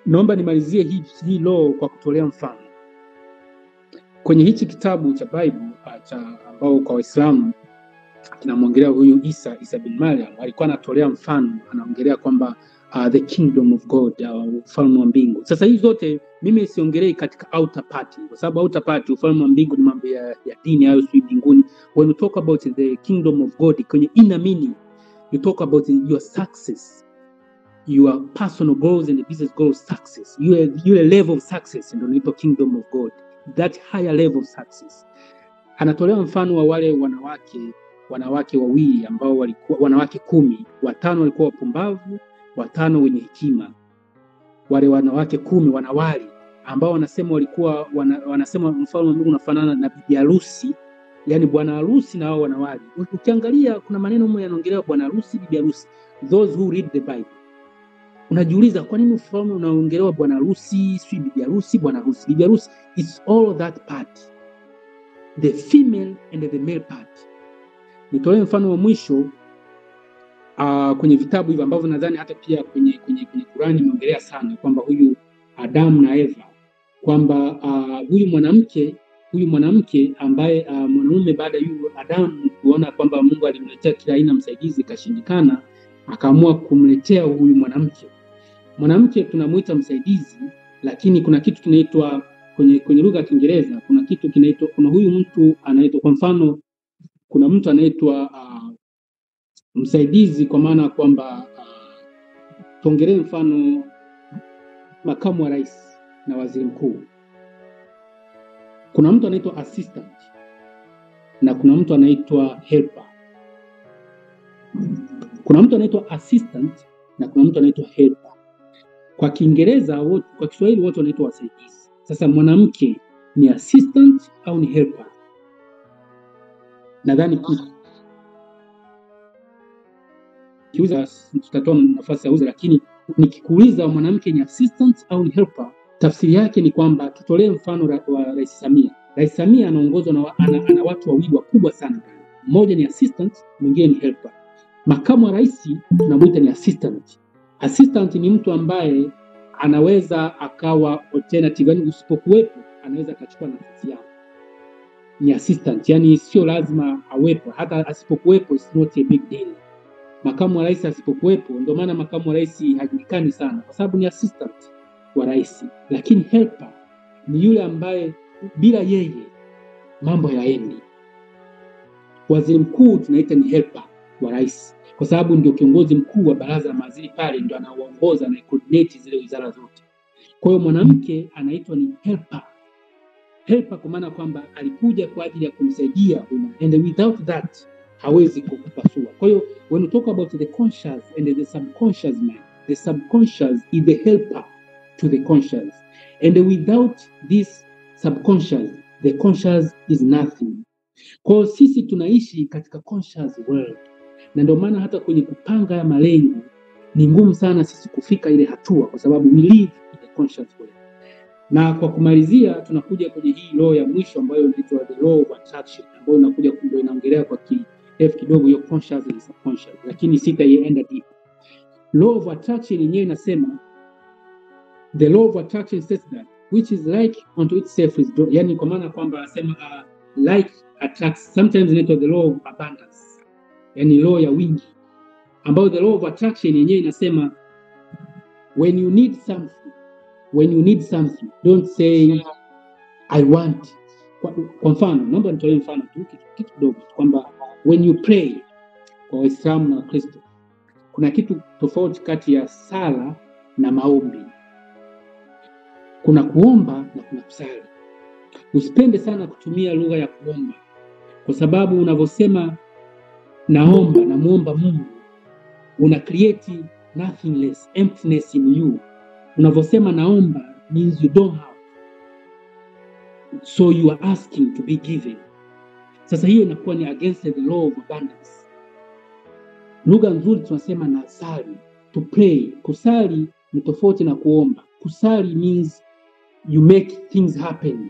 Naomba nimalizie hii law kwa kutolea mfano. Kwenye hichi kitabu cha Bible cha ambao kwa Waislamu kinamwongelea huyu Isa bin Maryam, alikuwa anatolea mfano, anaongelea kwamba the kingdom of God, ufalme wa mbingu. Sasa hizi zote mimi siongelei katika outer party, kwa sababu outer party, ufalme wa mbingu ni mambo ya dini hayo, si mbinguni. When you talk about the kingdom of God kwenye inner meaning, you talk about your success, your personal goals and the business goals success, your level of success ndio inaitwa kingdom of God, that higher level of success. Anatolea mfano wa wale wanawake wawili ambao walikuwa wanawake 10, 5 walikuwa wapumbavu, 5 wenye hekima. Wale wanawake 10 wanawali ambao wanasema walikuwa wanasema mfalme wa Mungu unafanana na bibi harusi, yani bwana harusi na wao wanawali. Ukiangalia kuna maneno mmoja yanaongelewa bwana harusi, bibi harusi. Those who read the Bible, unajiuliza kwa nini ufalme unaongelewa bwana harusi, si bibi harusi, bwana harusi, bibi harusi. It's all that part, the female and the male part. Nitolee mfano wa mwisho kwenye vitabu hivi ambavyo nadhani hata pia kwenye Qur'ani imeongelea sana kwamba huyu Adamu na Eva, kwamba huyu mwanamke ambaye mwanamume baada ya Adamu kuona kwamba Mungu alimletea kila aina msaidizi kashindikana, akaamua kumletea huyu mwanamke. Mwanamke tunamuita msaidizi, lakini kuna kitu kinaitwa kwenye lugha ya Kiingereza, kuna kitu kinaitwa, kuna huyu mtu anaitwa, kwa mfano kuna mtu anaitwa msaidizi, kwa maana kwamba tuongelee mfano makamu wa rais na waziri mkuu. Kuna mtu anaitwa assistant na kuna mtu anaitwa helper. Kuna mtu anaitwa assistant na kuna mtu anaitwa helper. Kwa Kiingereza wote, kwa Kiswahili wote wanaitwa wasaidizi. Sasa mwanamke ni assistant au ni helper? Nadhani kiuza tutatoa nafasi ya uza, lakini nikikuuliza mwanamke ni assistant au ni helper, tafsiri yake ni kwamba tutolee mfano wa Rais Samia. Rais Samia anaongozwa na ana watu wawili wakubwa sana pale. Mmoja ni assistant, mwingine ni helper. Makamu wa rais tunamuita ni assistant. Assistant ni mtu ambaye anaweza akawa alternative, yani usipokuwepo anaweza akachukua nafasi yako. Ni assistant, yani sio lazima awepo, hata asipokuwepo it's not a big deal. Makamu wa rais asipokuwepo, ndio maana makamu wa rais hajulikani sana kwa sababu ni assistant wa rais. Lakini helper ni yule ambaye bila yeye mambo hayaendi. Waziri mkuu tunaita ni helper wa rais kwa sababu ndio kiongozi mkuu wa baraza la mawaziri pale, ndio anaongoza na coordinate zile wizara zote. Kwa hiyo mwanamke anaitwa ni helper. Helper kwa maana kwamba alikuja kwa ajili ya kumsaidia huyu, and without that hawezi kukupasua. Kwa hiyo when you talk about the conscious and the subconscious mind, the subconscious is the helper to the conscious, and without this subconscious, the conscious is nothing. Kwa hiyo sisi tunaishi katika conscious world, na ndio maana hata kwenye kupanga ya malengo ni ngumu sana sisi kufika ile hatua, kwa sababu we live in the conscious world. Na kwa kumalizia tunakuja kwenye hii law ya mwisho ambayo inaitwa the law of attraction, ambayo inakuja ndio inaongelea kwa kirefu kidogo hiyo conscious and subconscious, lakini sitaienda deep. Law of attraction yenyewe inasema, the law of attraction says that which is like unto itself is drawn, yani kwa maana kwamba anasema like attracts, sometimes inaitwa the law of abundance, yani law ya wingi, ambayo the law of attraction yenyewe inasema when you need something, when you need something, don't say I want. Kwa mfano, naomba nitolee mfano tu kitu kidogo kwamba when you pray, kwa Waislamu na Wakristo kuna kitu tofauti kati ya sala na maombi. Kuna kuomba na kuna kusali. Usipende sana kutumia lugha ya kuomba, kwa sababu unavyosema naomba, namuomba Mungu, una create nothingness, emptiness in you. Unavyosema naomba means you don't have, so you are asking to be given. Sasa hiyo inakuwa ni against the law of abundance. Lugha nzuri tunasema nasali, to pray. Kusali ni tofauti na kuomba. Kusali means you make things happen.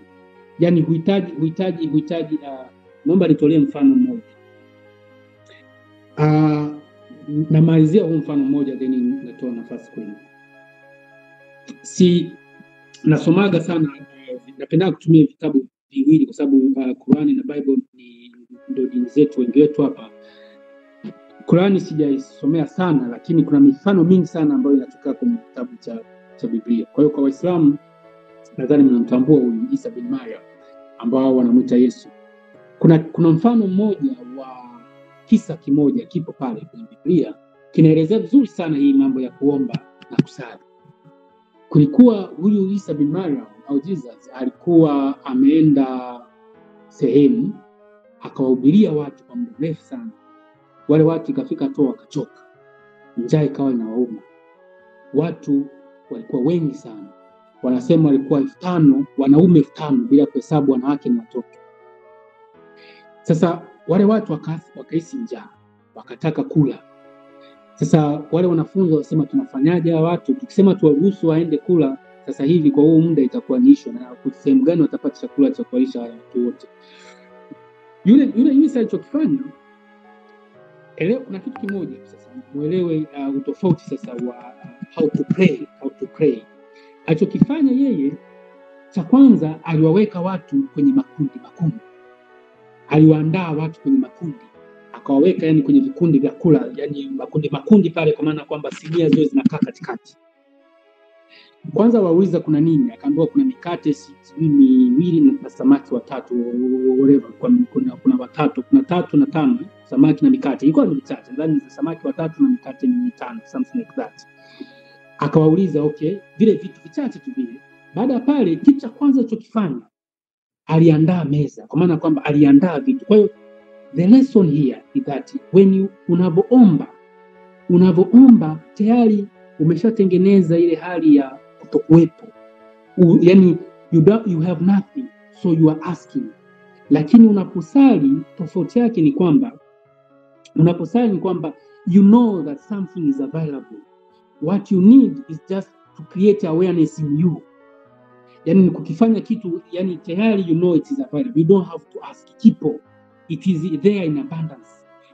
Yani huhitaji. Naomba nitolee mfano mmoja. Namalizia huu mfano mmoja then natoa nafasi kwenu. Si nasomaga sana, napenda kutumia vitabu viwili kwa sababu Qurani na Bible ni ndio dini zetu wengi wetu hapa. Qurani sijaisomea sana, lakini kuna mifano mingi sana ambayo inatoka kwenye kitabu cha Biblia. Kwa hiyo kwa Waislamu nadhani mnamtambua huyu Isa bin Maryam ambao wanamuita Yesu. Kuna mfano mmoja wa kisa kimoja kipo pale kwenye Biblia kinaelezea vizuri sana hii mambo ya kuomba na kusali. Kulikuwa huyu Isa bin Maryam au Jesus alikuwa ameenda sehemu akawahubiria watu kwa muda mrefu sana. Wale watu ikafika hatua wakachoka, njaa ikawa inawauma. Watu walikuwa wengi sana, wanasema walikuwa 5,000, wanaume 5,000 bila kuhesabu wanawake na watoto. Sasa wale watu wakahisi njaa, wakataka kula. Sasa wale wanafunzi wasema, tunafanyaje hawa watu? Tukisema tuwaruhusu waende kula sasa hivi kwa huu muda itakuwa ni issue, na sehemu gani watapata chakula cha kuwalisha watu wote? Yule Isa alichokifanya, elewa kuna kitu kimoja sasa, muelewe utofauti sasa wa how to pray. Alichokifanya yeye, cha kwanza aliwaweka watu kwenye makundi. Aliwaandaa watu kwenye makundi, akawaweka yani kwenye vikundi vya kula, yani makundi pale, kwa maana kwamba sinia zote zinakaa katikati. Kwanza wauliza kuna nini, akaambiwa kuna mikate sijui miwili na samaki watatu, whatever, kuna watatu, kuna 3 na 5, samaki na mikate. Ilikuwa ni michache, nadhani samaki watatu na mikate mitano, something like that. Akawauliza okay, vile vitu vichache tu vile. Baada ya pale, kitu cha kwanza alichokifanya aliandaa meza, kwa maana kwamba aliandaa vitu. Kwa hiyo the lesson here is that when you unavoomba tayari umeshatengeneza ile hali ya kutokuwepo. Yani you have nothing, so you are asking. Lakini unaposali, tofauti yake ni kwamba unaposali ni kwamba you know that something is available. What you need is just to create awareness in you. Yani ni kukifanya kitu, yani tayari you know it is available. You don't have to ask. Kipo. It is there in abundance.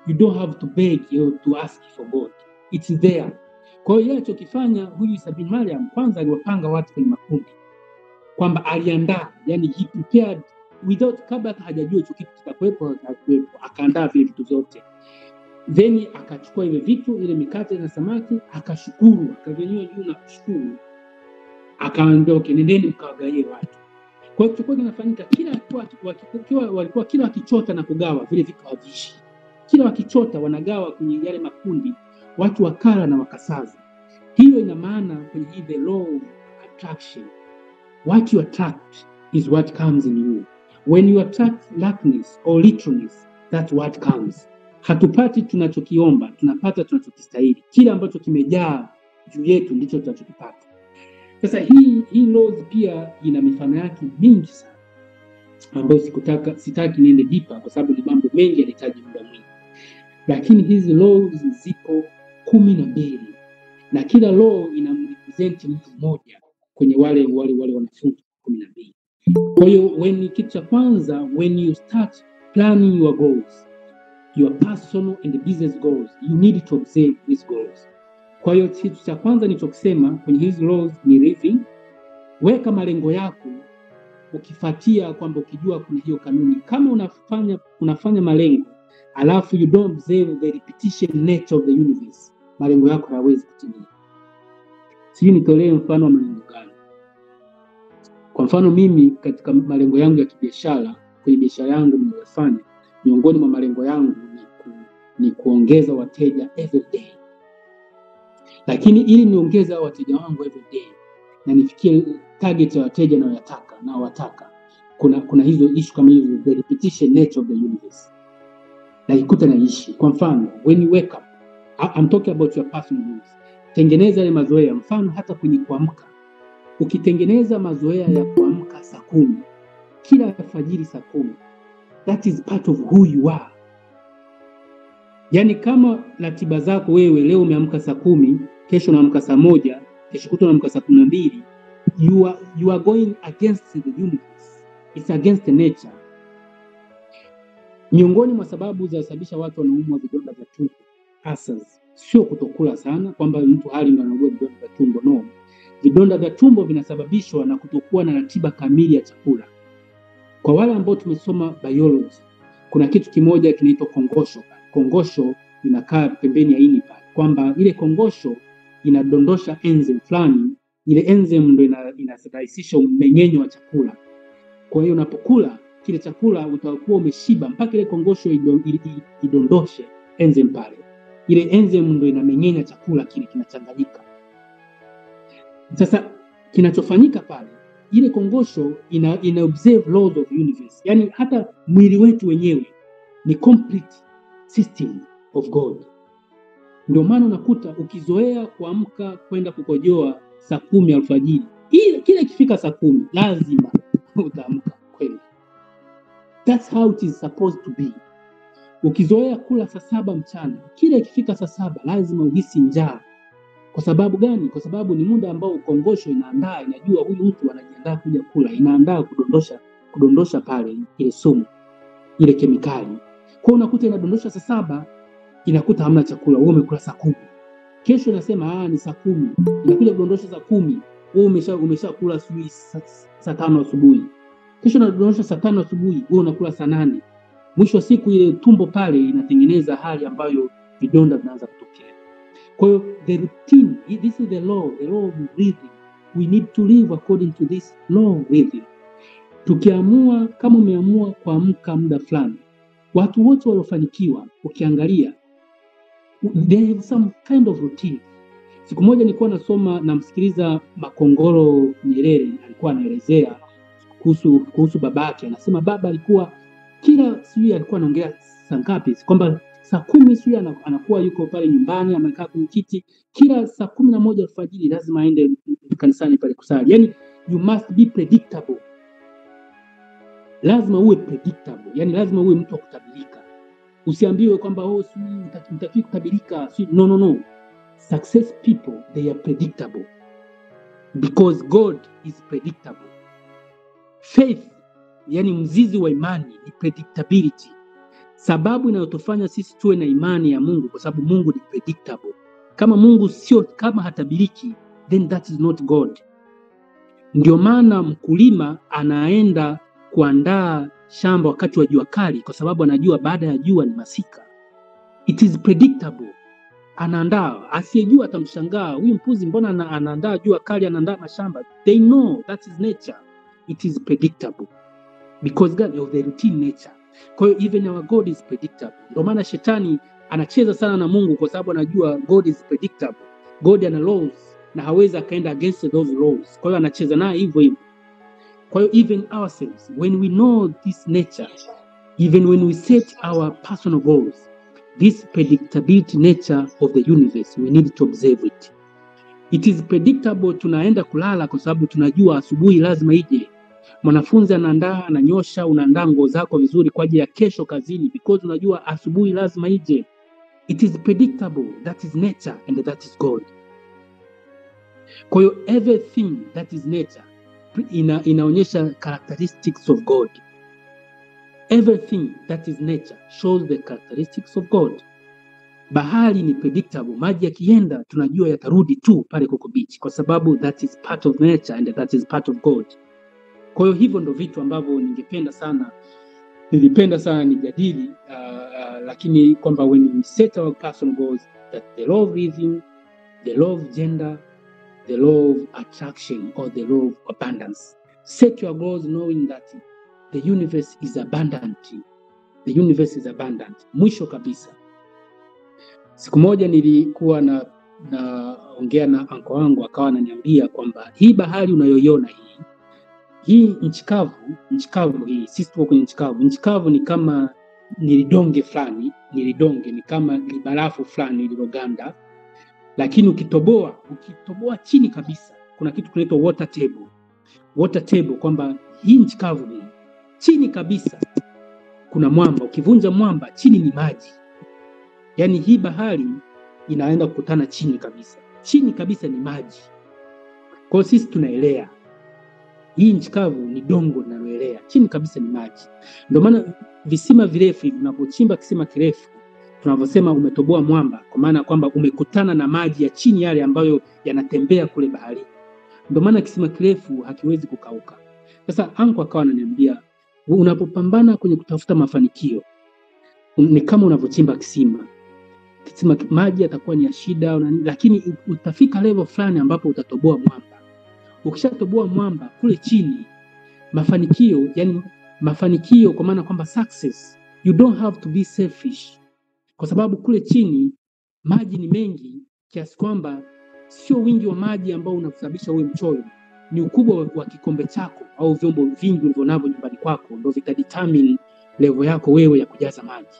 You don't have to beg or to ask for God. It's there. Kwa hiyo alichokifanya huyu Isa bin Maryam, kwanza aliwapanga watu kwenye makundi, kwamba aliandaa, yani he prepared without, kabla hajajua hicho kitu kitakuwepo hakikuwepo, akaandaa vile vitu vyote. Then akachukua ile vitu, ile mikate na samaki, akashukuru, akavinywa juu na kushukuru. Akaambia okay, nendeni mkawagawie watu. Kwa hiyo kilichokuwa kinafanyika, kila walikuwa kila wakichota na kugawa vile vitu haviishi. Kila wakichota wanagawa kwenye yale makundi, watu wakala na wakasaza. Hiyo ina maana kwenye hii the law of attraction. What you attract is what comes in you. When you attract lackness or littleness, that's what comes. Hatupati tunachokiomba, tunapata tunachokistahili. Kile ambacho kimejaa juu yetu ndicho tunachokipata. Sasa hii laws pia ina mifano yake mingi sana ambayo sitaki niende deeper kwa sababu ni mambo mengi yanahitaji muda mwingi. Lakini hizi laws zipo 12 na kila law inamrepresent mtu mmoja kwenye wale wanafunzi 12. Kwa hiyo when, kitu cha kwanza, when you start planning your goals, your personal and business goals, you need to observe these goals. Kwa hiyo kitu cha kwanza nilichokisema kwenye hizi laws ni living. Weka malengo yako ukifuatia kwamba ukijua kuna hiyo kanuni. Kama unafanya malengo alafu you don't observe the repetition nature of the universe, malengo yako hayawezi kutimia. Sijui nitolee mfano wa malengo gani. Kwa mfano mimi katika malengo yangu ya kibiashara, kwenye biashara yangu ninayofanya, miongoni mwa malengo yangu ni kuongeza wateja every day. Lakini ili niongeze wateja wangu every day na nifikie target ya wateja na wataka, kuna hizo issue kama hizo, the repetition nature of the universe. Na ikuta na ishi. Kwa mfano, when you wake up, I'm talking about your personal goals. Tengeneza yale mazoea, mfano hata kwenye kuamka. Ukitengeneza mazoea ya kuamka saa 10, kila alfajiri saa 10, that is part of who you are. Yani kama ratiba zako wewe leo umeamka saa 10, kesho unaamka saa 1, kesho kutwa unaamka saa 12, you are going against the universe. It's against the nature. Miongoni mwa sababu za kusababisha watu wanaumwa vidonda vya tumbo, ulcers, sio kutokula sana kwamba mtu hali ndio anaugua vidonda vya tumbo, no. Vidonda vya tumbo vinasababishwa na kutokuwa na ratiba kamili ya chakula. Kwa wale ambao tumesoma biology, kuna kitu kimoja kinaitwa kongosho. Kongosho inakaa pembeni ya ini pale, kwamba ile kongosho inadondosha enzyme fulani, ile enzyme ndio inarahisisha mmeng'enyo wa chakula. Kwa hiyo unapokula kile chakula utakuwa umeshiba mpaka ile kongosho idondoshe enzyme pale. Ile enzyme ndio inameng'enya chakula kile, kinachanganyika. Sasa kinachofanyika pale, ile kongosho ina observe laws of universe. Yani hata mwili wetu wenyewe ni complete system of God. Ndio maana unakuta ukizoea kuamka kwenda kukojoa saa 10 alfajiri, kile ikifika saa 10 lazima utaamka kwenda. That's how it is supposed to be. Ukizoea kula saa 7 mchana, kile ikifika saa 7 lazima uhisi njaa. Kwa sababu gani? Kwa sababu ni muda ambao kongosho inaandaa, inajua huyu mtu anajiandaa kuja kula, inaandaa kudondosha pale ile sumu, ile kemikali. Kwa unakuta inadondosha saa 7, inakuta hamna chakula, wewe umekula saa 10. Kesho inasema ni saa 10, inakuja kudondosha saa 10, wewe umeshakula sijui saa 5 asubuhi. Kesho inadondosha saa 5 asubuhi, wewe unakula saa 8. Mwisho wa siku ile tumbo pale inatengeneza hali ambayo vidonda vinaanza kutokea. Kwa hiyo the routine, this is the law of rhythm. We need to live according to this law of rhythm. Tukiamua, kama umeamua kuamka muda fulani, watu wote waliofanikiwa ukiangalia they have some kind of routine. Siku moja nilikuwa nasoma namsikiliza Makongoro Nyerere, alikuwa anaelezea kuhusu babake. Anasema baba alikuwa kila sijui alikuwa anaongea saa ngapi, kwamba saa 10 sijui anakuwa yuko pale nyumbani amekaa kwenye kiti, kila saa 11 alfajiri lazima aende kanisani pale kusali. Yani you must be predictable. Lazima uwe predictable. Yani lazima uwe mtu wa kutabirika. Usiambiwe kwamba oh sijui mtafiki kutabirika. No, no, no. Success people, they are predictable. Because God is predictable. Faith, yani mzizi wa imani ni predictability. Sababu inayotufanya sisi tuwe na imani ya Mungu kwa sababu Mungu ni predictable. Kama Mungu sio, kama hatabiriki, then that is not God. Ndio maana mkulima anaenda kuandaa shamba wakati wa jua kali kwa sababu anajua baada ya jua ni masika. It is predictable. Anaandaa, asiyejua atamshangaa, huyu mpuzi mbona anaandaa jua kali, anaandaa mashamba. They know that is nature. It is predictable. Because God of the routine nature. Kwa hiyo even our God is predictable. Ndio maana shetani anacheza sana na Mungu kwa sababu anajua God is predictable. God ana laws na hawezi akaenda against those laws. Kwa hiyo anacheza naye hivyo hivyo. Kwa hiyo even ourselves, when we know this nature, even when we set our personal goals, this predictability nature of the universe, we need to observe it. It is predictable. Tunaenda kulala kwa sababu tunajua asubuhi lazima ije. Mwanafunzi anaandaa, ananyosha, unaandaa nguo zako vizuri kwa ajili ya kesho kazini because unajua asubuhi lazima ije. It is predictable. That is nature and that is God. Kwa hiyo everything that is nature inaonyesha characteristics of God. Everything that is nature shows the characteristics of God. Bahari ni predictable. Maji yakienda tunajua yatarudi tu pale Coco Beach kwa sababu that is part of nature and that is part of God. Kwa hiyo hivyo ndo vitu ambavyo nilipenda sana nijadili, lakini kwamba when we set our personal goals, that the law of rhythm, the law of gender, the law of attraction or the law of abundance. Set your goals knowing that the universe is abundant. The universe is abundant. Mwisho kabisa, siku moja nilikuwa naongea na anko wangu, akawa ananiambia kwamba hii bahari unayoiona hii nchi kavu hii, sisi tuko kwenye nchi kavu. Nchi kavu ni kama nilidonge fulani, ni kama libarafu fulani lililoganda. Lakini ukitoboa chini kabisa, kuna kitu kinaitwa water table. Water table, kwamba hii nchi kavu hii, chini kabisa kuna mwamba, ukivunja mwamba chini ni maji. Yani hii bahari inaenda kukutana chini kabisa. Chini kabisa ni maji. Kwa hiyo sisi tunaelea. Hii nchi kavu ni dongo linaloelea. Chini kabisa ni maji. Ndio maana visima virefu, unapochimba kisima kirefu, tunavyosema umetoboa mwamba, kwa maana kwamba umekutana na maji ya chini yale ambayo yanatembea kule baharini. Ndio maana kisima kirefu hakiwezi kukauka. Sasa anko akawa ananiambia, unapopambana kwenye kutafuta mafanikio ni kama unavyochimba kisima. Kisima maji yatakuwa ni ya shida, lakini utafika level fulani ambapo utatoboa mwamba. Ukishatoboa mwamba kule chini, mafanikio, yani mafanikio kwa maana kwamba success, you don't have to be selfish, kwa sababu kule chini maji ni mengi kiasi kwamba sio wingi wa maji ambao unakusababisha uwe mchoyo, ni ukubwa wa kikombe chako au vyombo vingi ulivyonavyo nyumbani kwako ndio vitadetermine level yako wewe ya kujaza maji.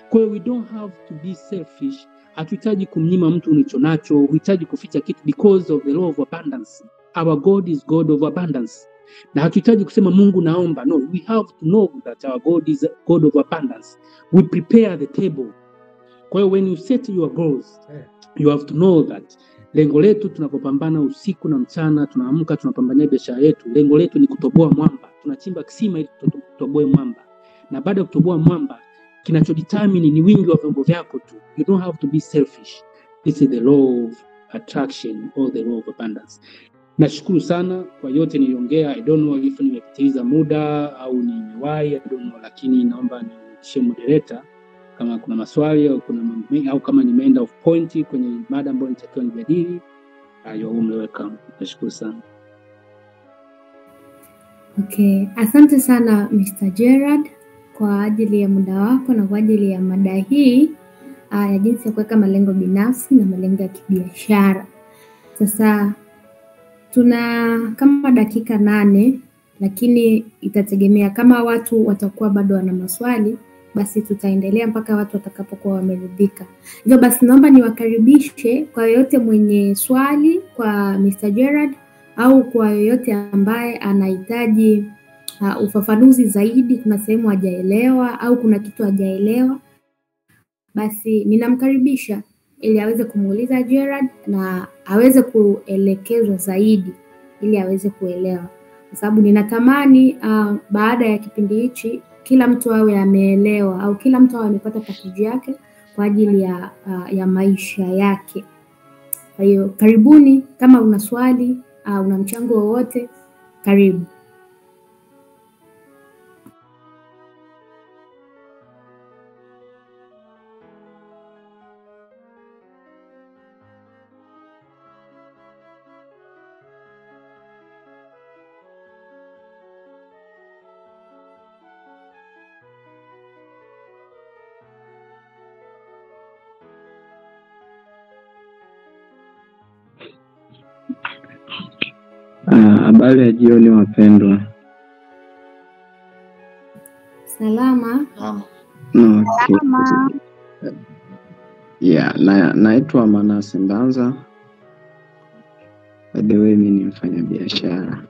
Kwa hiyo we don't have to be selfish. Hatuhitaji kumnyima mtu ulichonacho, huhitaji kuficha kitu because of the law of abundance. Our God is God of abundance. Na hatuhitaji kusema Mungu naomba. No, we have to know that our God is God of abundance. We prepare the table. Kwa hiyo when you set your goals, you have to know that lengo letu tunapopambana usiku na mchana, tunaamka tunapambania biashara yetu, lengo letu ni kutoboa mwamba. Tunachimba kisima ili tutoboe mwamba. Na baada ya kutoboa mwamba, kinachodetermine ni wingi wa vyombo vyako tu. You don't have to be selfish. This is the law of attraction or the law of abundance. Nashukuru sana kwa yote niliongea. I don't know if nimepitiliza muda au nimewahi, I don't know, lakini naomba nirudishie moderator kama kuna maswali au kuna mambo mengi au kama nimeenda off point kwenye mada ambayo nitakiwa nijadili. You are warmly welcome. Nashukuru sana. Okay, asante sana Mr. Gerard kwa ajili ya muda wako na kwa ajili ya mada hii ya jinsi ya kuweka malengo binafsi na malengo ya kibiashara. Sasa tuna kama dakika 8, lakini itategemea kama watu watakuwa bado wana maswali, basi tutaendelea mpaka watu watakapokuwa wameridhika. Hivyo basi naomba niwakaribishe kwa yoyote mwenye swali kwa Mr. Gerard au kwa yoyote ambaye anahitaji ufafanuzi zaidi, kuna sehemu hajaelewa au kuna kitu hajaelewa, basi ninamkaribisha ili aweze kumuuliza Gerard na aweze kuelekezwa zaidi ili aweze kuelewa. Kwa sababu ninatamani baada ya kipindi hichi kila mtu awe ameelewa au kila mtu awe amepata package yake kwa ajili ya maisha yake. Kwa hiyo karibuni, kama una swali, una mchango wowote, karibu. Habari ya jioni wapendwa. Salama. Okay. Salama. Yeah, naitwa Manase Mbanza. By the way, mimi ni mfanyabiashara.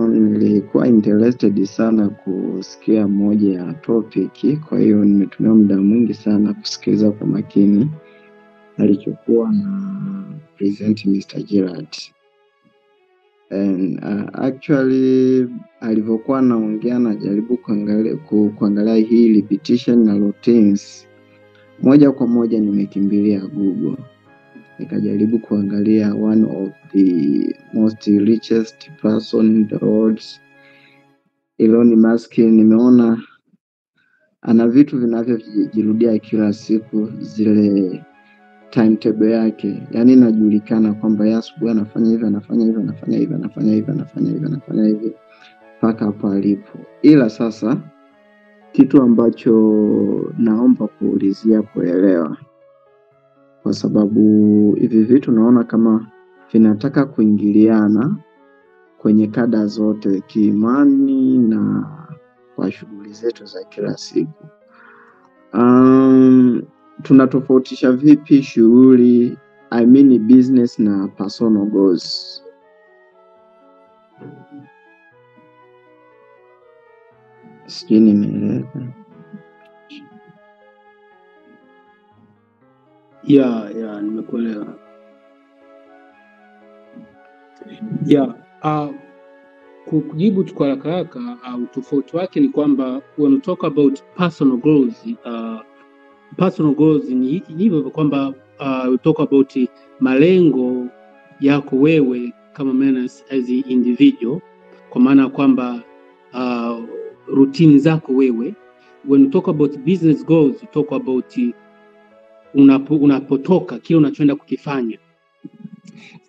Nilikuwa interested sana kusikia moja ya topic, kwa hiyo nimetumia muda mwingi sana kusikiliza kwa makini alichokuwa na present Mr. Gerard. And actually alivyokuwa anaongea najaribu kuangalia hii repetition na routines, moja kwa moja nimekimbilia Google nikajaribu kuangalia one of the most richest person in the world, Elon Musk. Nimeona ana vitu vinavyojirudia kila siku, zile timetable yake, yani inajulikana kwamba yeye asubuhi anafanya hivi, anafanya hivi, anafanya hivi, anafanya hivi, anafanya hivi, anafanya hivi mpaka hapo alipo. Ila sasa kitu ambacho naomba kuulizia kuelewa, kwa sababu hivi vitu naona kama vinataka kuingiliana kwenye kada zote, kiimani na kwa shughuli zetu za kila siku. Tunatofautisha vipi shughuli, I mean business na personal goals? Sijui nimeeleweka. Yeah, nimekuelewa. Yeah, kujibu tu kwa haraka haraka, utofauti wake ni kwamba when we talk about personal goals, personal goals ni hivyo kwamba we talk about malengo yako wewe kama Menas as a individual, kwa maana kwamba routine zako wewe. When you talk about business goals, you talk about unapotoka kile unachoenda kukifanya.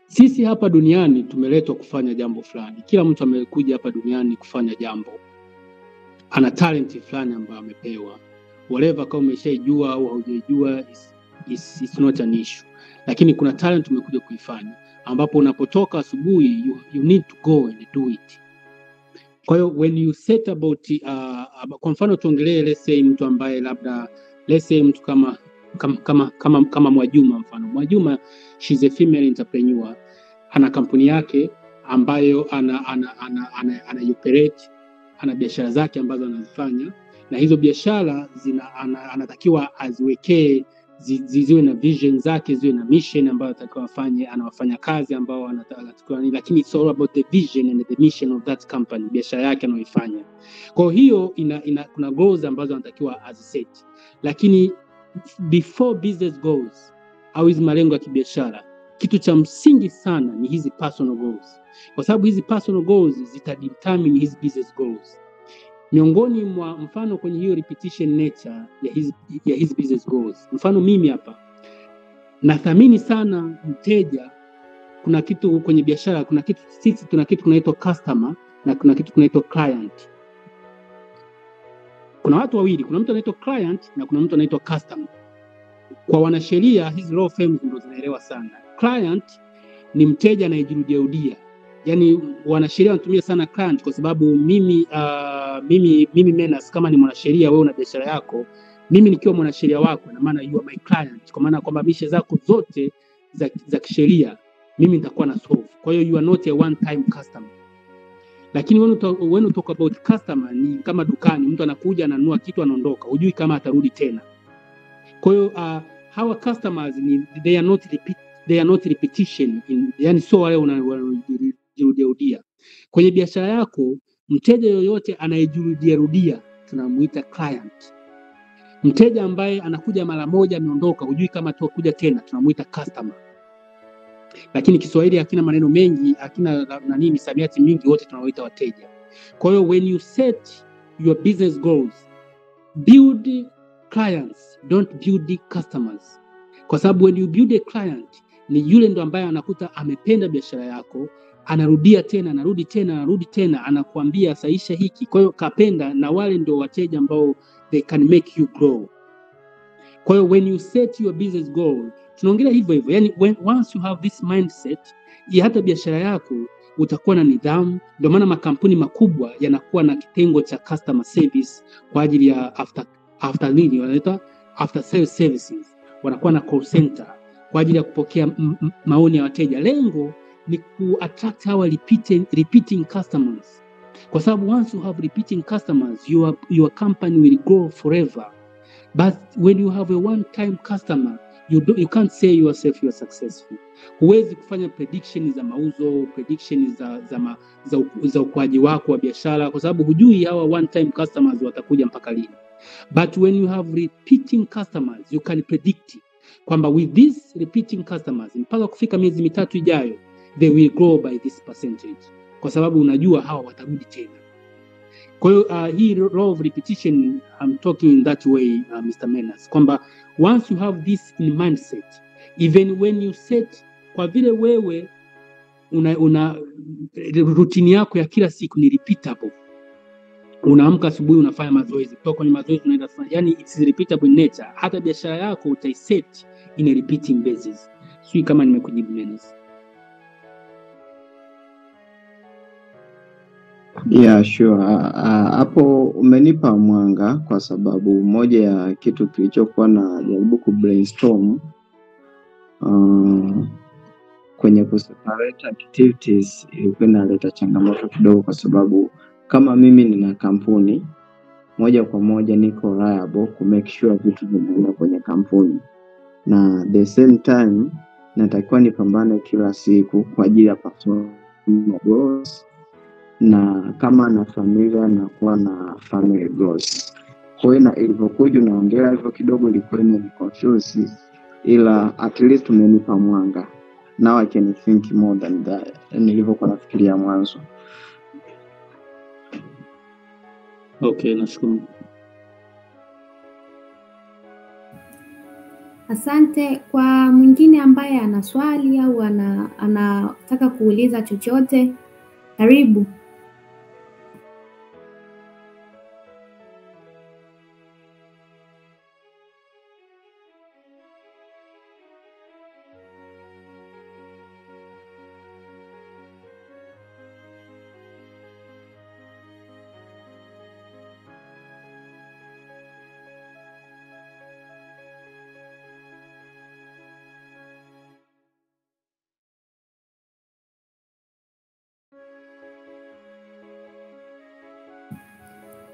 Sisi hapa duniani tumeletwa kufanya jambo fulani. Kila mtu amekuja hapa duniani kufanya jambo, ana talent fulani ambayo amepewa. Whatever, kama umeshaijua au haujaijua is not an issue, lakini kuna talent umekuja kuifanya, ambapo unapotoka asubuhi you need to go and do it. Kwa hiyo when you set about kwa mfano tuongelee, let's say mtu ambaye labda, let's say mtu kama Mwajuma mfano. Mwajuma, she's a female entrepreneur, ana kampuni yake ambayo ana operate, ana biashara zake ambazo anazifanya, na hizo biashara anatakiwa aziwekee ziwe na vision zake, ziwe na mission ambayo anatakiwa afanye, ana wafanyakazi ambao anatakiwa nini, lakini it's all about the vision and the mission of that company, biashara yake anayoifanya. Kwa hiyo ina kuna goals ambazo anatakiwa aziset, lakini before business goals au hizi malengo ya kibiashara, kitu cha msingi sana ni hizi personal goals, kwa sababu hizi personal goals zitadetermine hizi business goals. Miongoni mwa mfano kwenye hiyo repetition nature ya hizi business goals, mfano mimi hapa nathamini sana mteja. Kuna kitu kwenye biashara, kuna kitu sisi tuna kitu kunaitwa customer na kuna kitu kunaitwa client. Kuna watu wawili, kuna mtu anaitwa client na kuna mtu anaitwa customer. Kwa wanasheria, hizi law firms ndio zinaelewa sana. Client ni mteja anayejirudiarudia. Yaani wanasheria wanatumia sana client kwa sababu mimi Menas kama ni mwanasheria, wewe una biashara yako, mimi nikiwa mwanasheria wako, na maana you are my client, kwa maana kwamba mishe zako zote za kisheria mimi nitakuwa na solve. Kwa hiyo you are not a one time customer. Lakini when you talk about customer ni kama dukani, mtu anakuja ananunua kitu anaondoka, hujui kama atarudi tena. Kwa hiyo hawa customers ni they are not repetition in, yani sio wale wanaojirudiarudia. Kwenye biashara yako, mteja yoyote anayejirudia rudia tunamuita client. Mteja ambaye anakuja mara moja ameondoka, hujui kama atakuja tena, tunamuita customer. Lakini Kiswahili hakina maneno mengi, hakina nani misamiati mingi, wote tunawaita wateja. Kwa hiyo when you set your business goals, build clients, don't build customers. Kwa sababu when you build a client, ni yule ndo ambaye anakuta amependa biashara yako, anarudia tena, anarudi tena, anarudi tena, anakuambia sahihisha hiki. Kwa hiyo kapenda, na wale ndio wateja ambao they can make you grow. Kwa hiyo when you set your business goal, tunaongelea hivyo hivyo, yani once you have this mindset ya hata biashara yako utakuwa na nidhamu. Ndio maana makampuni makubwa yanakuwa na kitengo cha customer service kwa ajili ya after nini wanaita after sales services, wanakuwa na call center kwa ajili ya kupokea maoni ya wateja. Lengo ni ku attract hawa repeating customers, kwa sababu once you have repeating customers, your company will grow forever. But when you have a one time customer, you can't say yourself you are successful. Huwezi kufanya prediction za mauzo, prediction za ukuaji wako wa biashara, kwa sababu hujui hawa one time customers watakuja mpaka lini. But when you have repeating customers, you can predict kwamba with these repeating customers mpaka kufika miezi 3 ijayo they will grow by this percentage, kwa sababu unajua hawa watarudi tena. Kwa hiyo hii law of repetition, I'm talking in that way, Mr. Menas, kwamba once you have this in mindset, even when you set, kwa vile wewe una routine yako ya kila siku ni repeatable, unaamka asubuhi unafanya mazoezi, kutoka kwenye mazoezi unaenda kufanya, yani it's repeatable in nature. Hata biashara yako utaiset in a repeating basis. Sijui kama nimekujibu, Menas. Yeah, sure. Hapo umenipa mwanga kwa sababu moja ya kitu kilichokuwa na jaribu ku brainstorm kwenye kuseparate activities ilikuwa inaleta changamoto kidogo, kwa sababu kama mimi nina kampuni, moja kwa moja niko liable ku make sure vitu vinaenda kwenye kampuni, na the same time natakiwa nipambane kila siku kwa ajili ya personal goals, na kama na familia nakuwa na family goals. Kwa hiyo na ilivyokuja unaongelea hivyo kidogo ilikuwa imeni confuse, ila at least umenipa mwanga. Now I can think more than that nilivyokuwa nafikiria mwanzo. Okay, nashukuru. Asante. Kwa mwingine ambaye ana swali au anataka kuuliza chochote, karibu.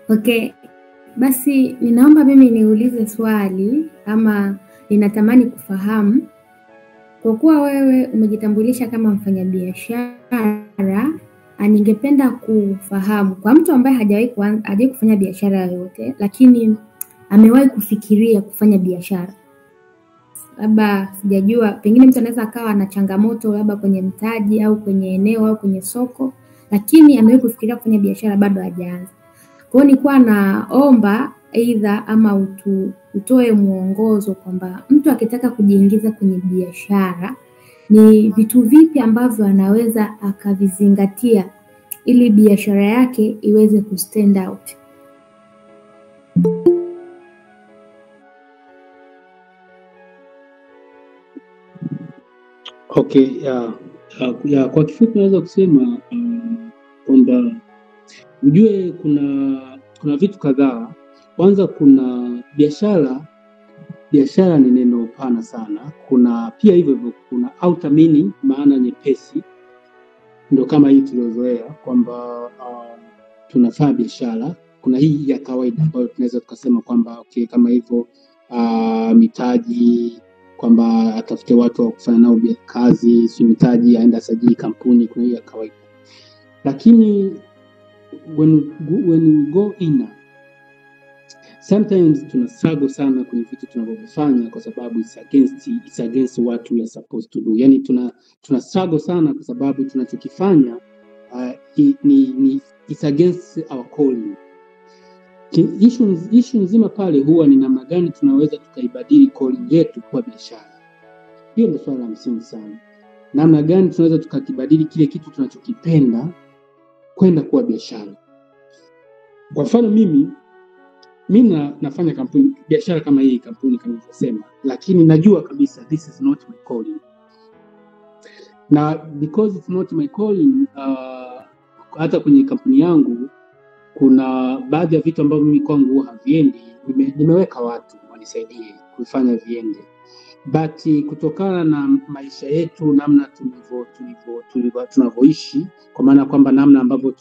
Okay, basi ninaomba mimi niulize swali ama ninatamani kufahamu, kwa kuwa wewe umejitambulisha kama mfanyabiashara, ningependa kufahamu kwa mtu ambaye hajawahi kufanya biashara yoyote lakini amewahi kufikiria kufanya biashara, labda sijajua, pengine mtu anaweza akawa na changamoto labda kwenye mtaji au kwenye eneo au kwenye soko, lakini amewahi kufikiria kufanya biashara bado hajaanza. Kwa hiyo nilikuwa naomba aidha ama utoe mwongozo kwamba mtu akitaka kujiingiza kwenye biashara ni vitu vipi ambavyo anaweza akavizingatia ili biashara yake iweze kustand out. Okay, kwa kifupi naweza kusema kwamba ujue kuna vitu kadhaa. Kwanza kuna biashara. Biashara ni neno pana sana. Kuna pia hivyo hivyo kuna outer meaning, maana nyepesi, ndio kama hii tuliozoea kwamba tunafanya biashara. Kuna hii ya kawaida ambayo tunaweza tukasema kwamba okay, kama hivyo mitaji, kwamba atafute watu wa kufanya nao kazi, si mitaji, aende asajili kampuni. Kuna hii ya kawaida. Lakini when we go in, sometimes tuna struggle sana kwenye vitu tunavyofanya kwa sababu it's against what we are supposed to do. Yani tuna struggle sana kwa sababu tunachokifanya ni it's against our calling. Issue nzima pale huwa ni namna gani tunaweza tukaibadili calling yetu kuwa biashara. Hiyo ndio swala la msingi sana. Namna gani tunaweza tukakibadili kile kitu tunachokipenda kwenda kuwa biashara. Kwa mfano mimi nafanya kampuni, biashara kama hii, kampuni kama nilivyosema, lakini najua kabisa this is not my calling. Na because it's not my calling, hata kwenye kampuni yangu kuna baadhi ya vitu ambavyo mimi kwangu haviendi, nimeweka watu wanisaidie kufanya viende. But kutokana na maisha yetu, namna tunavyoishi, kwa maana kwamba namna ambavyo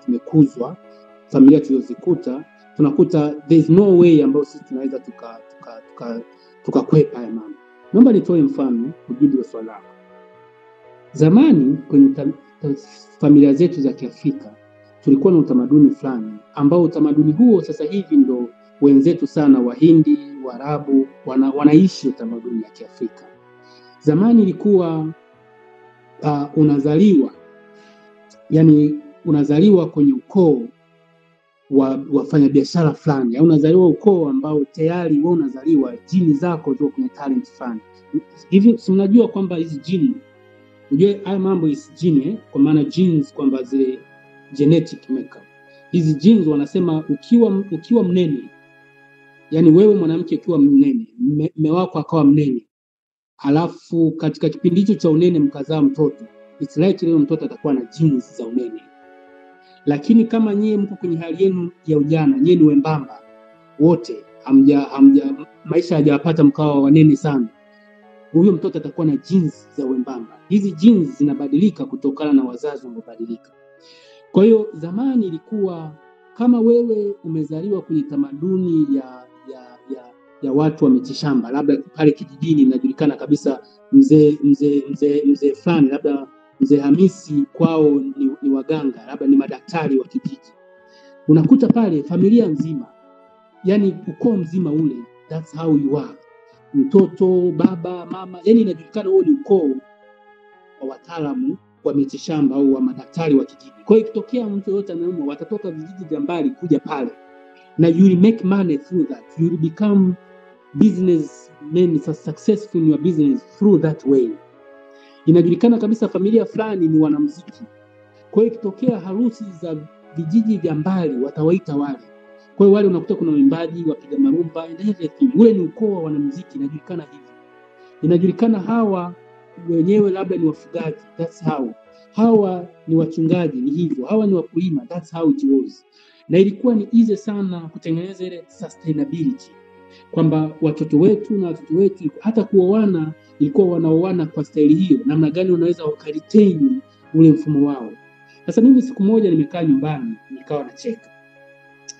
tumekuzwa, familia tulizozikuta, tunakuta there is no way ambayo sisi tunaweza tukakwepa haya mambo. Naomba nitoe mfano kujibu swali lako. Zamani kwenye familia zetu za Kiafrika tulikuwa na utamaduni fulani ambao utamaduni huo sasa hivi ndo wenzetu sana Wahindi, Waarabu wanaishi utamaduni ya Kiafrika. Zamani ilikuwa unazaliwa, yani unazaliwa kwenye ukoo wa wafanyabiashara fulani, au unazaliwa ukoo ambao tayari wewe unazaliwa jini zako ziko kwenye talent fulani. Hivi si mnajua kwamba hizi jini, unajua haya mambo hizi jini kwa maana genes, kwamba zile genetic makeup. Hizi genes wanasema ukiwa mnene, yani wewe mwanamke ukiwa mnene, mume wako akawa mnene, alafu katika kipindi hicho cha unene mkazaa mtoto, it's like leo mtoto atakuwa na genes za unene. Lakini kama nyie mko kwenye hali yenu ya ujana, nyie ni wembamba wote, hamja maisha hajawapata mkawa wanene sana, huyo mtoto atakuwa na genes za wembamba. Hizi genes zinabadilika kutokana na wazazi wanaobadilika. Kwa hiyo zamani ilikuwa kama wewe umezaliwa kwenye tamaduni ya watu wa mitishamba, labda pale kijijini inajulikana kabisa mzee fulani, labda mzee Hamisi kwao ni waganga, labda ni madaktari wa kijiji. Unakuta pale familia nzima, yani ukoo mzima ule, that's how you are. Mtoto, baba, mama, yani inajulikana huo ni ukoo kwa wataalamu wa mitishamba au wa madaktari wa kijiji. Kwa hiyo ikitokea mtu yoyote anaumwa, watatoka vijiji vya mbali kuja pale, na you will make money through that. You will become businessmen successful in your business through that way. Inajulikana kabisa familia fulani ni wanamuziki. Kwa hiyo ikitokea harusi za vijiji vya mbali watawaita wale. Kwa hiyo wale unakuta kuna waimbaji, wapiga marumba and everything. Ule ni ukoo wa wanamuziki, inajulikana hivyo. Inajulikana hawa wenyewe labda ni wafugaji, that's how. Hawa ni wachungaji, ni hivyo. Hawa ni wakulima, that's how it was. Na ilikuwa ni easy sana kutengeneza ile sustainability kwamba watoto wetu na watoto wetu hata kuoana ilikuwa wanaoana kwa staili hiyo, namna gani wanaweza wakaretain ule mfumo wao. Sasa mimi siku moja nimekaa nyumbani nikawa nacheka,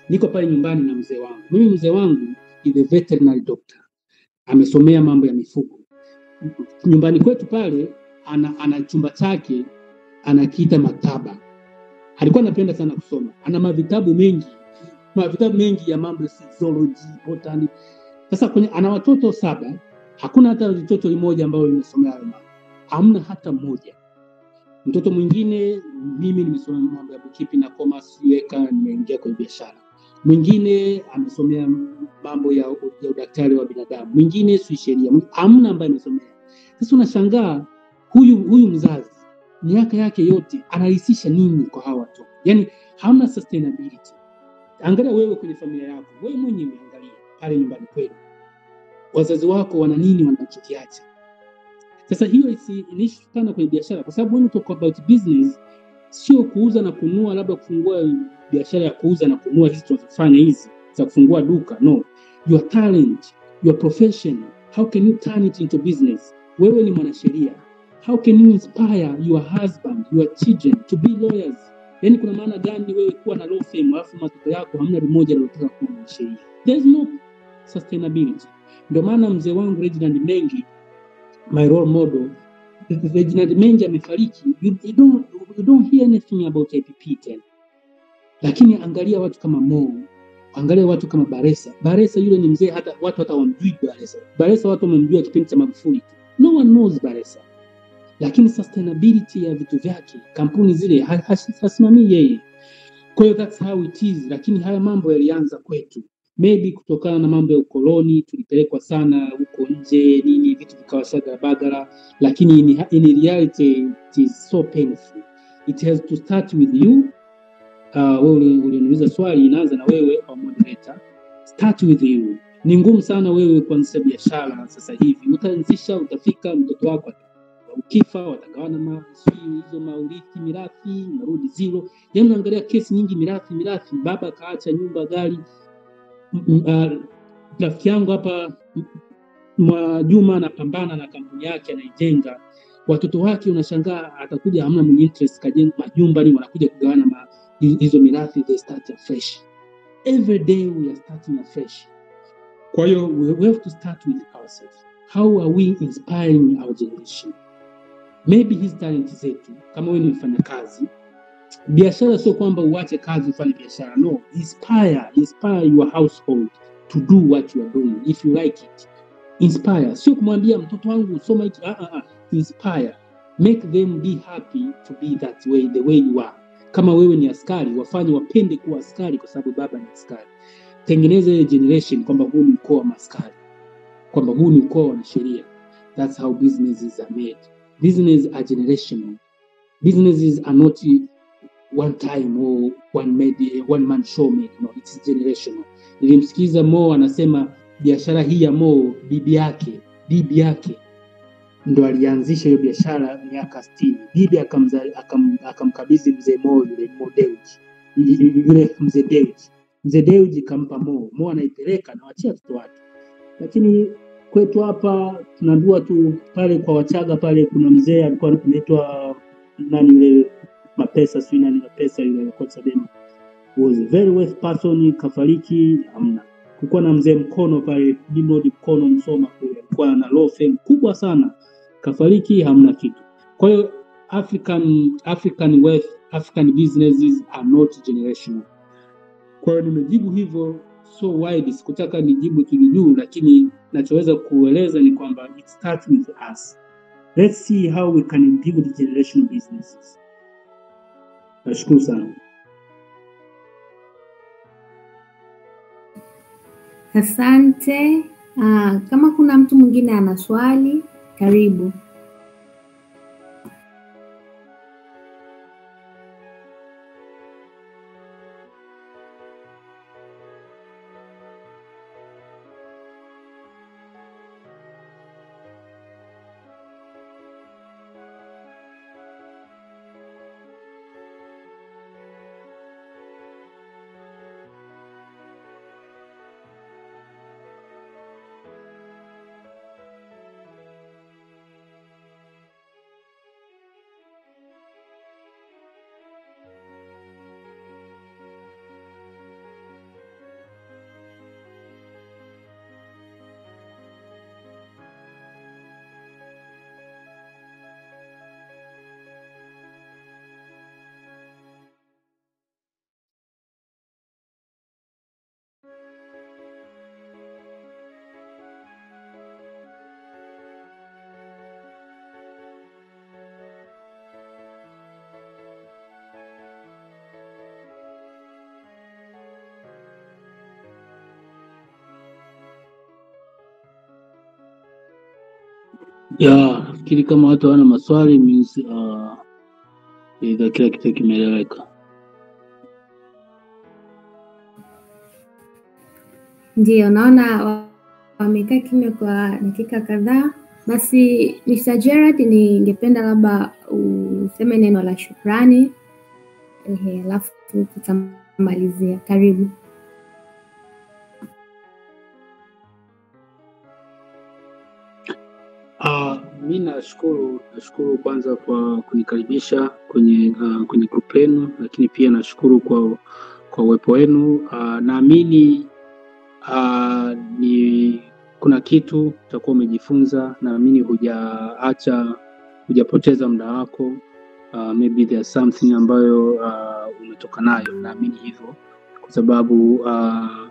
niko pale nyumbani na mzee wangu. Mimi mzee wangu is a veterinary doctor, amesomea mambo ya mifugo. Nyumbani kwetu pale ana chumba chake anakiita maktaba. Alikuwa anapenda sana kusoma, ana mavitabu mengi, mavitabu mengi ya mambo ya zoology, botany. Sasa kwenye ana watoto 7, hakuna hata mtoto mmoja ambaye amesomea hayo mambo, hamna hata mmoja. Mtoto mwingine mimi nimesomea mambo ya bookkeeping na commerce, weka nimeingia kwenye biashara. Mwingine amesomea mambo ya udaktari wa binadamu, mwingine si sheria, hamna ambaye amesomea. Sasa unashangaa huyu mzazi miaka yake yote anarahisisha nini kwa hawa watoto? Yaani hamna sustainability. Angalia wewe kwenye familia yako, wewe mwenyewe angalia pale nyumbani kwenu, wazazi wako wana nini wanachokiacha? Sasa hiyo ni issue sana kwenye biashara, kwa sababu when you talk about business, sio kuuza na kununua, labda kufungua biashara ya kuuza na kununua hizi tunazofanya hizi za kufungua duka. No, your talent, your profession, how can you turn it into business? Wewe ni mwanasheria, how can you inspire your husband, your children to be lawyers? Yaani kuna maana gani wewe kuwa na law firm alafu watoto yako hamna mmoja anayotaka kuwa mwanasheria? There is no sustainability. Ndio maana mzee wangu Reginald Mengi, my role model, Reginald Mengi amefariki, you don't hear anything about IPP tena. Lakini angalia watu kama Mo, angalia watu kama Baresa. Baresa yule ni mzee, hata watu hata wamjui Baresa. Baresa watu wamemjua kipindi cha Magufuli tu. No one knows Baresa. Lakini sustainability ya vitu vyake, kampuni zile hasimamii yeye. Kwa hiyo that's how it is. Lakini haya mambo yalianza kwetu. Maybe kutokana na mambo ya ukoloni tulipelekwa sana huko nje nini, vitu vikawa shagara bagara, lakini in reality it is so painful. It has to start with you. Wewe uliniuliza swali, inaanza na wewe au moderator. Start with you. Ni ngumu sana wewe kuanzisha biashara sasa hivi. Utaanzisha, utafika mtoto wako ukifa watagawana hizo maurithi, mirathi, narudi zero. Yaani unaangalia kesi nyingi mirathi, baba kaacha nyumba, gari. Rafiki yangu hapa Mwajuma anapambana na kampuni yake anaijenga. Watoto wake unashangaa atakuja hamna mwenye interest kajenga majumba, ni wanakuja kugawana hizo mirathi, they start afresh. Every day we are starting afresh. Kwa hiyo we have to start with ourselves. How are we inspiring our generation? Maybe his talent zetu, kama wewe ni mfanyakazi, biashara sio kwamba uache kazi ufanye biashara. No, inspire your household to do what you are doing if you like it. Inspire, sio kumwambia mtoto wangu soma hiki. Inspire, make them be happy to be that way, the way you are. Kama wewe ni askari, wafanye wapende kuwa askari kwa sababu baba ni askari. Tengeneza ile generation kwamba huu ni ukoo wa maskari, kwamba huu ni ukoo wa wanasheria. That's how businesses are made. Businesses are generational. Businesses are not one time or one man show made. No, it's generational. Nilimsikiza Mo anasema biashara hii ya Mo, bibi yake ndo alianzisha hiyo biashara miaka 60. Bibi akamkabidhi mzee Mo yule Mo Dewji. Yule mzee Dewji. Mzee Dewji kampa Mo. Mo anaipeleka na wachia watoto wake. Lakini kwetu hapa tunaambiwa tu pale kwa Wachaga pale kuna mzee alikuwa anaitwa nani yule Mapesa, sio nani Mapesa yule kwa Chadema. Was a very wealth person, kafariki, hamna. Kulikuwa na mzee Mkono pale, Nimrod Mkono Msoma kule, alikuwa na law firm kubwa sana. Kafariki, hamna kitu. Kwa hiyo African wealth, African businesses are not generational. Kwa hiyo nimejibu hivyo so wide, sikutaka nijibu tu juu, lakini nachoweza kueleza ni kwamba it starts with us. Let's see how we can build generational businesses. Nashukuru sana. Asante. Kama kuna mtu mwingine ana swali, karibu. Ya, nafikiri kama watu hawana maswali means either kila kitu kimeeleweka. Ndiyo, naona wamekaa kimya kwa dakika kadhaa. Basi Mr. Gerard, ningependa labda useme neno la shukrani, alafu tutamalizia. Karibu. Mi nashukuru kwanza kwa kunikaribisha kwenye kwenye group lenu, lakini pia nashukuru kwa uwepo wenu. Naamini ni kuna kitu utakuwa umejifunza, naamini hujapoteza muda wako. Maybe there's something ambayo umetoka nayo, naamini hivyo kwa sababu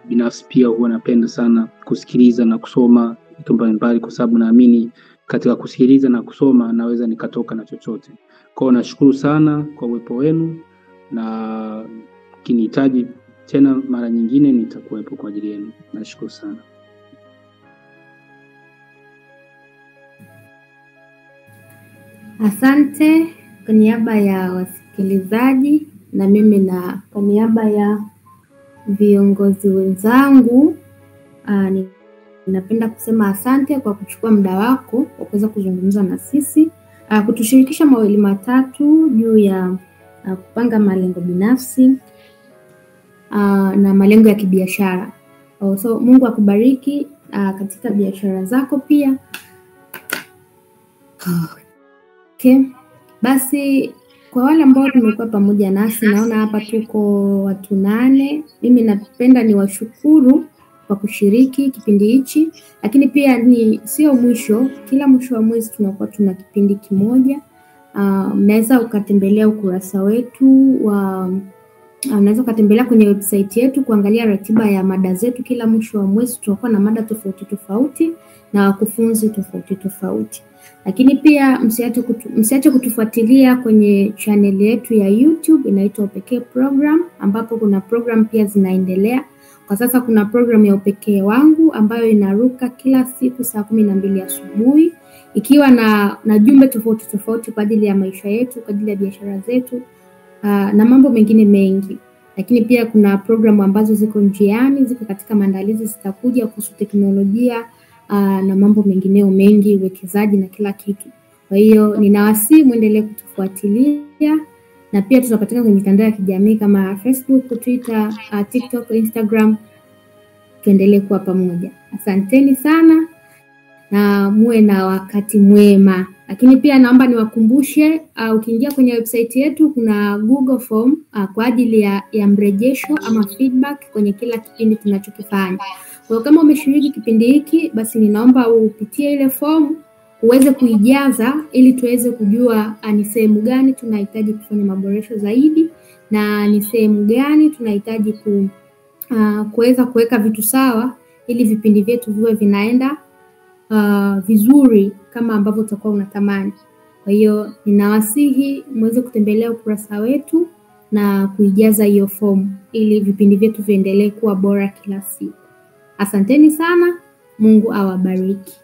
binafsi pia huwa napenda sana kusikiliza na kusoma vitu mbalimbali, kwa sababu naamini katika kusikiliza na kusoma naweza nikatoka na chochote. Kwa hiyo nashukuru sana kwa uwepo wenu, na kinihitaji tena mara nyingine nitakuwepo kwa ajili yenu. Nashukuru sana. Asante kwa niaba ya wasikilizaji na mimi na kwa niaba ya viongozi wenzangu, ninapenda kusema asante kwa kuchukua muda wako kwa kuweza kuzungumza na sisi, kutushirikisha mawili matatu juu ya kupanga malengo binafsi na malengo ya kibiashara. So Mungu akubariki katika biashara zako pia. Okay. Basi kwa wale ambao tumekuwa pamoja nasi, naona hapa tuko watu 8. Mimi napenda niwashukuru kwa kushiriki kipindi hichi, lakini pia ni sio mwisho. Kila mwisho wa mwezi tunakuwa tuna kipindi kimoja. Mnaweza ukatembelea ukurasa wetu wa unaweza ukatembelea kwenye website yetu kuangalia ratiba ya mada zetu. Kila mwisho wa mwezi tunakuwa na mada tofauti tofauti na wakufunzi tofauti tofauti. Lakini pia msiache kutufuatilia kwenye channel yetu ya YouTube inaitwa Upekee Program, ambapo kuna program pia zinaendelea. Kwa sasa kuna program ya Upekee Wangu ambayo inaruka kila siku saa 12 asubuhi, ikiwa na jumbe tofauti tofauti kwa ajili ya maisha yetu, kwa ajili ya biashara zetu, na mambo mengine mengi. Lakini pia kuna programu ambazo ziko njiani, ziko katika maandalizi, zitakuja kuhusu teknolojia na mambo mengineo mengi, uwekezaji na kila kitu. Kwa hiyo ninawasihi muendelee kutufuatilia, na pia tunapatikana kwenye mitandao ya kijamii kama Facebook, Twitter, TikTok, Instagram. Tuendelee kuwa pamoja. Asanteni sana na muwe na wakati mwema. Lakini pia naomba niwakumbushe, ukiingia kwenye website yetu kuna Google Form kwa ajili ya mrejesho ama feedback kwenye kila kipindi tunachokifanya. Kwa hiyo kama umeshiriki kipindi hiki, basi ninaomba upitie ile form uweze kuijaza ili tuweze kujua ni sehemu gani tunahitaji kufanya maboresho zaidi na ni sehemu gani tunahitaji kuweza kuweka vitu sawa ili vipindi vyetu viwe vinaenda vizuri kama ambavyo utakuwa unatamani. Kwa hiyo ninawasihi muweze kutembelea ukurasa wetu na kuijaza hiyo fomu ili vipindi vyetu viendelee kuwa bora kila siku. Asanteni sana, Mungu awabariki.